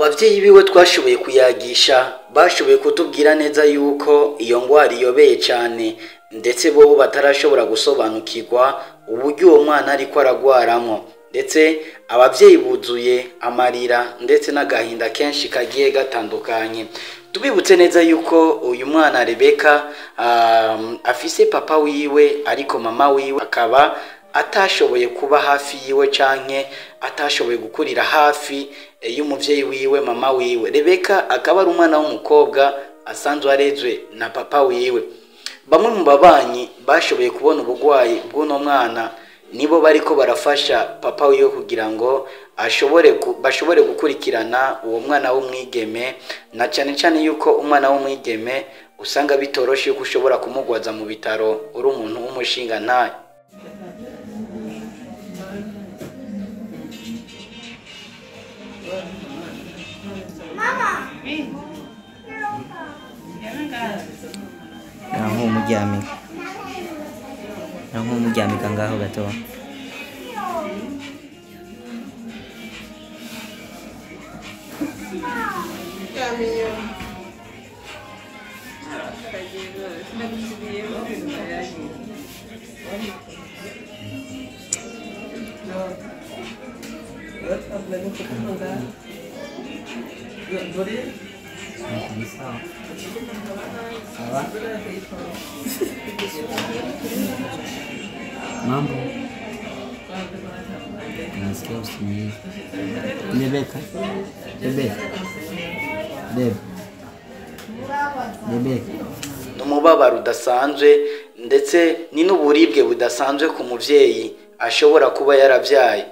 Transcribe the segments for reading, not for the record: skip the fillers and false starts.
Abavyeyi biwe twashoboye kuyagisha bashoboye kutubwira neza yuko iyo ngwara iyobeye cane, ndetse bobo batarashobora gusobanukirwa uburyo uwo mwana ariko aragwaramwo, ndetse abavyeyi buzuye amarira ndetse n'agahinda kenshi kagiye gatandukanye. Tubibutse neza yuko uyu mwana Rebeka afise papa wiwe, ariko mama wiwe akaba atashoboye kuba hafi yiwe canke atashoboye gukurira hafi y'umuvyeyi wiwe mama wiwe. Rebeka akaba ari umwana w'umukobwa asanzwe arezwe na papa wiwe. Bamwe mu babanyi bashoboye kubona ubugwayi bw'uno mwana nibo bariko barafasha papa wiwe kugira ngo bashobore gukurikirana uwo mwana w'umwigeme, na cane cane yuko umwana w'umwigeme usanga bitoroshe yuko ushobora kumugwaza mu bitaro uri umuntu w'umushinga ntaye. Nk'umuryamika ngaho gato. Mambo. Nasikia usingizi. Rebeka. Rebeka. Deb. Rebeka. N'umubabaro udasanzwe ndetse ni n'uburibwe budasanzwe ku muvyeyi ashobora kuba yaravyaye.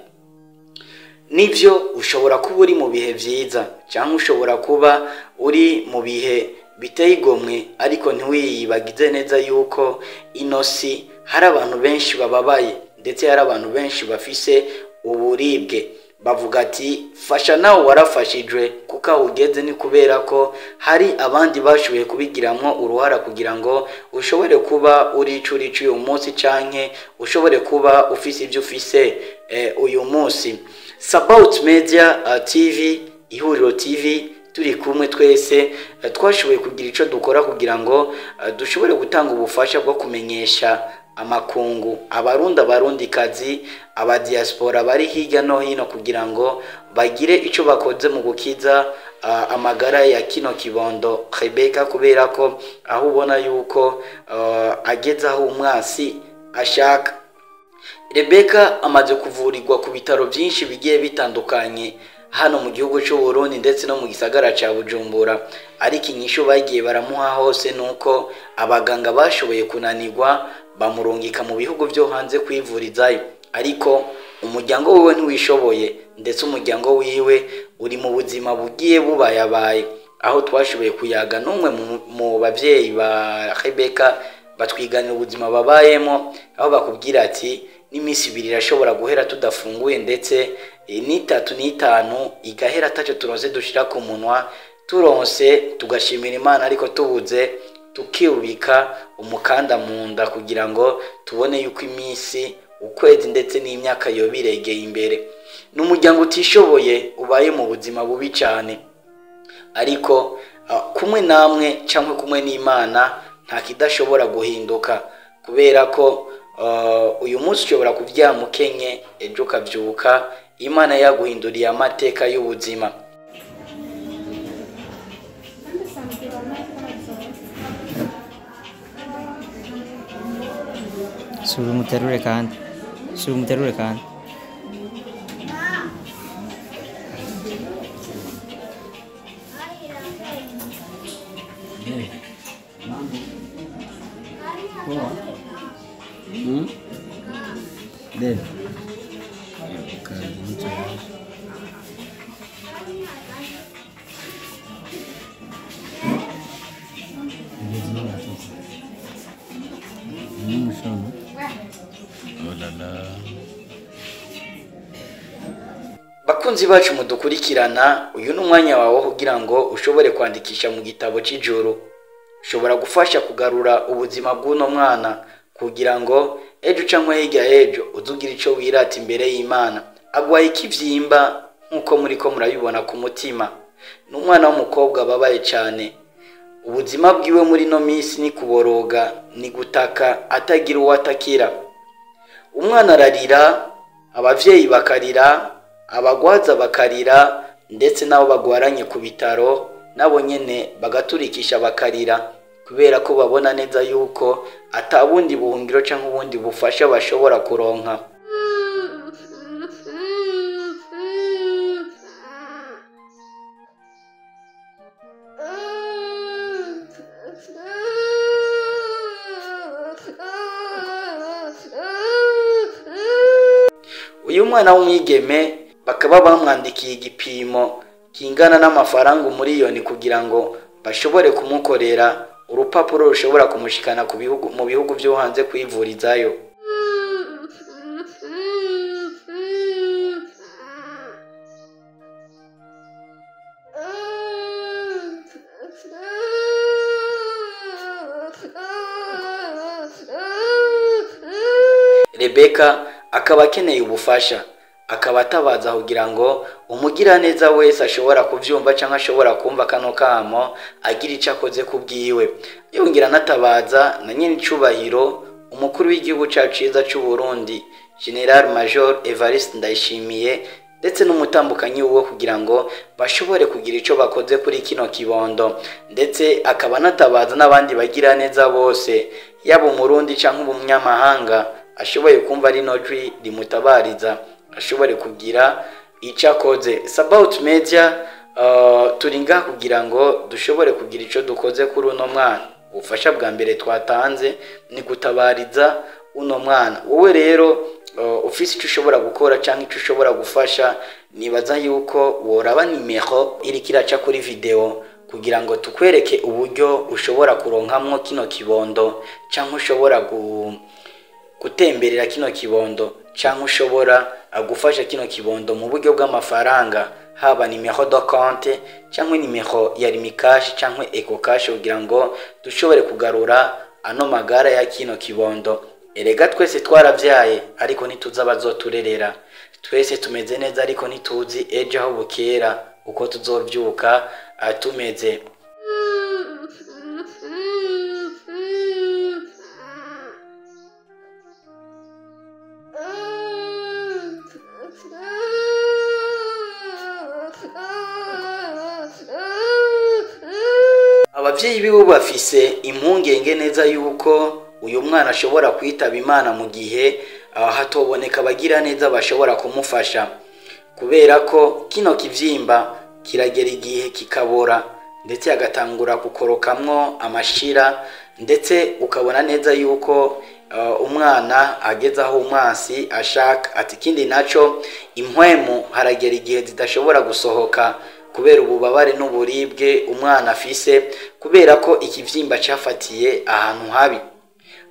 Nivyo ushobora kuba uri mu bihe vyiza cyangwa ushobora kuba uri mu bihe biteye igomwe, ariko ntiwiyibagize neza yuko inosi hari abantu benshi bababaye ndetse hari abantu benshi bafise uburibwe. Bavuga ati fasha nawe warafashijwe kuko aho ugeze ni kubera ko hari abandi bashoboye kubigiramwo uruhara kugira ngo ushobore kuba uri ico uri uyu munsi canke ushobore kuba ufise ivyo ufise uyu munsi. Sabaut Media TV, Ihuriro TV, turi kumwe twese twashoboye kugira ico dukora kugira ngo dushobore gutanga ubufasha bwo kumenyesha amakungu abarundi, abarundikazi, abadiaspora bari hirya no hino kugira ngo bagire ico bakoze mu gukiza amagara ya kino kibondo Rebeka, kubera ko aho ubona yuko ageze aho umwasi ashaka. Rebeka amaze kuvurirwa ku bitaro byinshi bigiye bitandukanye hano mu gihugu cy'u Burundi ndetse no mu gisagara ca Bujumbura, ariko inyishu bagiye baramuha hose nuko abaganga bashoboye kunanirwa bamurungika mu bihugu byo hanze kwivurizayo, ariko umuryango wiwe ntiwishoboye ndetse umuryango wiwe uri mu buzima bugiye bubayabaye. Aho twashoboye kuyaga n'umwe mu bavyeyi ba Rebeka batwiganira ubuzima babayemo, aho bakubwira ati n'iminsi ibiri irashobora guhera tudafunguye, ndetse n'itatu n'itanu igahera ataco turonse dushira ku munwa, turonse tugashimira Imana ariko tubuze tukibika umukanda mu nda kugira ngo tubone yuko iminsi, ukwezi ndetse n'imyaka yoba iregeye imbere. Ni umuryango utishoboye ubaye mu buzima bubi cyane, ariko kumwe namwe cyangwa kumwe n'Imana nta kidashobora guhinduka, kubera ko uyu munsi ushobora kuryama ukenye, ejo ukavyuka Imana yaguhinduriye amateka y'ubuzima. Sura umuterure kandi. Sura umuterure kandi. Deb. Bakunzi bacu mudukurikirana, uyu ni umwanya wawe kugira ngo ushobore kwandikisha mu gitabo c'ijuru. Ushobora gufasha kugarura ubuzima bw'uno mwana kugira ngo ejo canke hirya ejo uzugira ico wirata imbere y'Imana. Agwaye ikivyimba Nk'uko muri ko murabibona ku mutima, ni umwana w'umukobwa ababaye cyane. Ubuzima bwiwe muri no minsi ni kuboroga, ni gutaka atagira uwo atakira. Umwana ararira, abavyeyi bakarira, abagwaza bakarira, ndetse n'abo bagwaranye ku bitaro nabo nyene bagaturikisha bakarira, kubera ko babona neza yuko atabundi buhungiro canke ubundi bufasha bashobora kuronka. Uyu mwana w'umwigeme bakaba bamwandikiye igipimo kingana n'amafaranga 1,000,000 kugira ngo bashobore kumukorera urupapuro rushobora kumushikana ku bihugu, mu bihugu vyo hanze kwivurizayo. Rebeka akaba akeneye ubufasha, akaba atabaza kugira ngo umugiraneza wese ashobora kuvyumva canke ashobora kumva kano kamo agira ico akoze ku bwiwe. Yongera anatabaza na nyene icubahiro umukuru w'igihugu cacu ciza c'u Burundi, General Major Evariste Ndayishimiye, ndetse n'umutambukanyi wiwe kugira ngo bashobore kugira ico bakoze kuri kino kibondo. Ndetse akaba anatabaza n'abandi bagiraneza bose, yaba umurundi canke umunyamahanga ashoboye kumva rino jwi rimutabariza, ashobore kugira ico akoze. Sabaut Media, turi ngaha kugira ngo dushobore kugira ico dukoze kuri uno mwana. Ubufasha bwa mbere twatanze ni gutabariza uno mwana. Wowe rero ufise ico ushobora gukora canke ico ushobora gufasha, nibaza yuko woraba nimero iriko iraca kuri video kugira ngo tukwereke uburyo ushobora kuronkamwo kino kibondo, canke ushobora gutemberera kino kibondo, canke ushobora gufasha kino kibondo mu buryo bw'amafaranga, haba nimero de compte canke nimero ya Lumicash canke Ecocash, kugira ngo dushobore kugarura ano magara ya kino kibondo. Erega twese twaravyaye ariko ntituzi abazoturerera, twese tumeze neza ariko ntituzi ejo aho bukera uko tuzovyuka tumeze. Abavyeyi biwe bafise impungenge neza yuko uyu mwana ashobora kwitaba Imana mu gihe hatoboneka abagira neza bashobora kumufasha, kubera ko kino kivyimba kiragera igihe kikabora, ndetse agatangura gukorokamwo amashira, ndetse ukabona neza yuko umwana ageze aho umwansi ashaka. Ati ikindi naco, impwemu haragera igihe zidashobora gusohoka kubera ububabare n'uburibwe umwana afise, kubera ko ikivyimba cafatiye ahantu habi.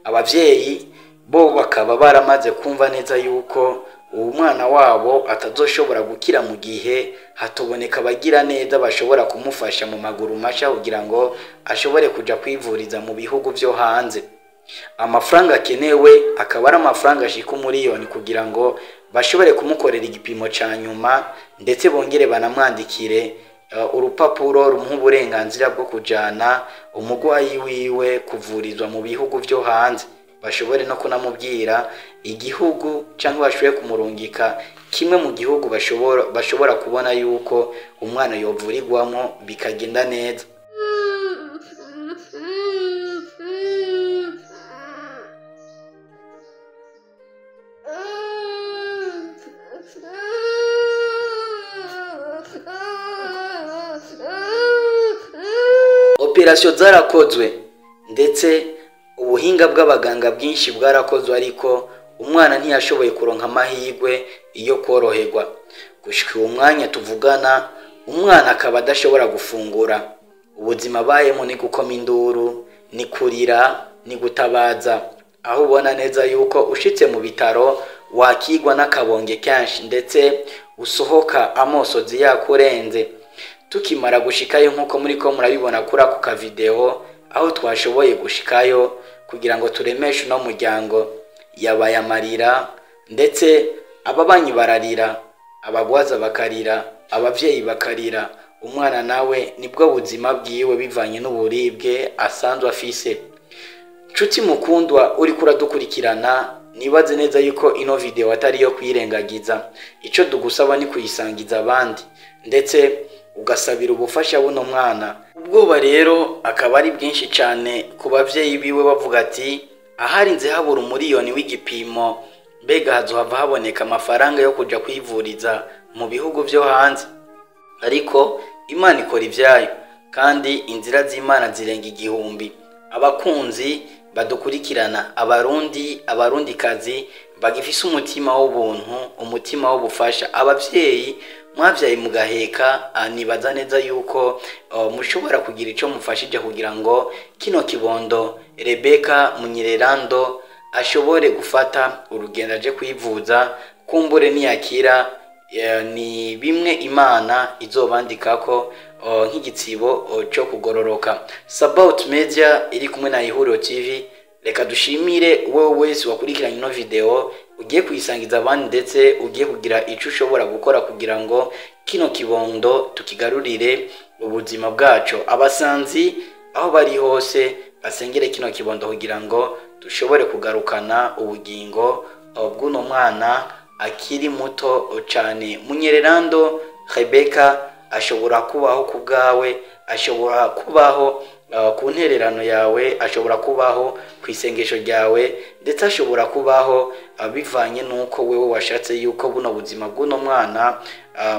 Abavyeyi bo bakaba baramaze kumva neza yuko uwo mwana wabo atazoshobora gukira mu gihe hatoboneka abagira neza bashobora kumufasha mu maguru masha kugira ngo ashobore kuja kwivuriza mu bihugu vyo hanze. Amafaranga akenewe akaba ari amafaranga ashika 1,000,000 kugira ngo bashobore kumukorera igipimo ca nyuma, ndetse bongere banamwandikire urupapuro rumuha uburenganzira bwo kujana umugwayi wiwe kuvurizwa mu bihugu vyo hanze. Bashobore no kunamubwira igihugu canke bashobore kumurungika kimwe mu gihugu bashobora kubona yuko umwana yovurirwamwo bikagenda neza. Operasiyo zarakozwe ndetse ubuhinga bw'abaganga bwinshi bwarakozwe, ariko umwana ntiyashoboye kuronka amahirwe yo koroherwa. Gushika uwo mwanya tuvugana, umwana akaba adashobora gufungura. Ubuzima abayemo ni gukoma induru, ni kurira, ni gutabaza, aho ubona neza yuko ushitse mu bitaro wakigwa n'akabonge kenshi, ndetse usohoka amosozi yakurenze. Tukimara gushikayo nk'uko muri ko murabibona kuri ako kavideo, aho twashoboye gushikayo kugira ngo turemeshe uno muryango, yabaye amarira, ndetse ababanyi bararira, Abagwaza bakarira, abavyeyi bakarira, umwana nawe nibwo buzima bwiwe bivanye n'uburibwe asanzwe afise. Nshuti mukundwa uriko uradukurikirana, nibaze neza yuko ino video atari iyo kwirengagiza. Ico dugusaba ni kuyisangiza abandi, ndetse ugasabira ubufasha buno mwana. Ubwoba rero akaba ari bwinshi cane ku bavyeyi biwe, bavuga ati aharinze habura umuriyoni w'igipimo, mbega hazohava haboneka amafaranga yo kuja kwivuriza mu bihugu vyo hanze? Ariko Imana ikora ivyayo, kandi inzira z'Imana zirenga igihumbi. Abakunzi badukurikirana, Abarundi, Abarundikazi bagifise umutima w'ubuntu, umutima w'ubufasha, abavyeyi mwavyaye mugaheka, nibaza neza yuko mushobora kugira ico mufashije kugira ngo kino kibondo Rebecca Munyererando ashobore gufata urugendo aje kwivuza. Kumbure niyakira, ni bimwe Imana izobandikako nk'igitsibo co kugororoka. Sabaut Media iri kumwe na Ihuriro TV, reka dushimire wewe wese wakurikiranye ino video, ugiye kuyisangiza abandi, ndetse ugiye kugira ico ushobora gukora kugira ngo kino kibondo tukigarurire ubuzima bwaco. Abasanzi aho bari hose basengere kino kibondo kugira ngo dushobore kugarukana ubugingo bw'uno mwana akiri muto cane. Munyererando Rebecca ashobora kubaho ku bwawe, ashobora kubaho ku ntererano yawe, ashobora kubaho ku isengesho ryawe, ndetse ashobora kubaho bivanye n'uko wewe washatse yuko buno buzima bw'uno mwana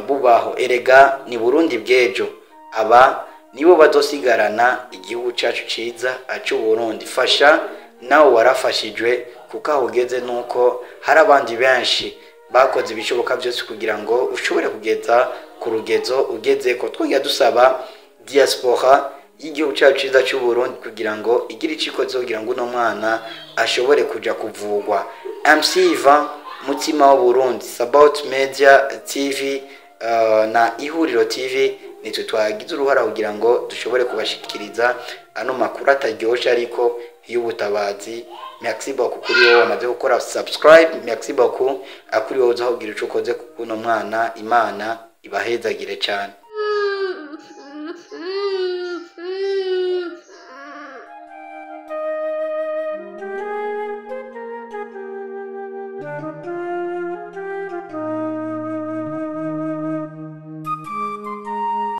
bubaho. Erega ni Burundi bw'ejo, aba nibo bazosigarana igihugu cacu ciza c'Uburundi. Fasha nawe warafashijwe, kuko aho ugeze nuko hari abandi benshi bakoze ibishoboka byose kugira ngo ushobore kugeza ku rugezo ugezeko. Twongera dusaba diaspora y'igihugu cyacu ciza c'Uburundi kugira ngo igire ico ikoze kugira ngo uno mwana ashobore kuja kuvugwa. MC Ivan Mutima w'Uburundi, Sabaut Media TV na Ihuriro TV nitwe twagize uruhara kugira ngo dushobore kubashikiriza ano makuru ataryoshe ariko y'ubutabazi. Merci beaucoup kuri wowe wamaze gukora subscribe, merci beaucoup kuri wowe uzahogira ico ukoze kuno mwana. Imana ibahezagire cyane.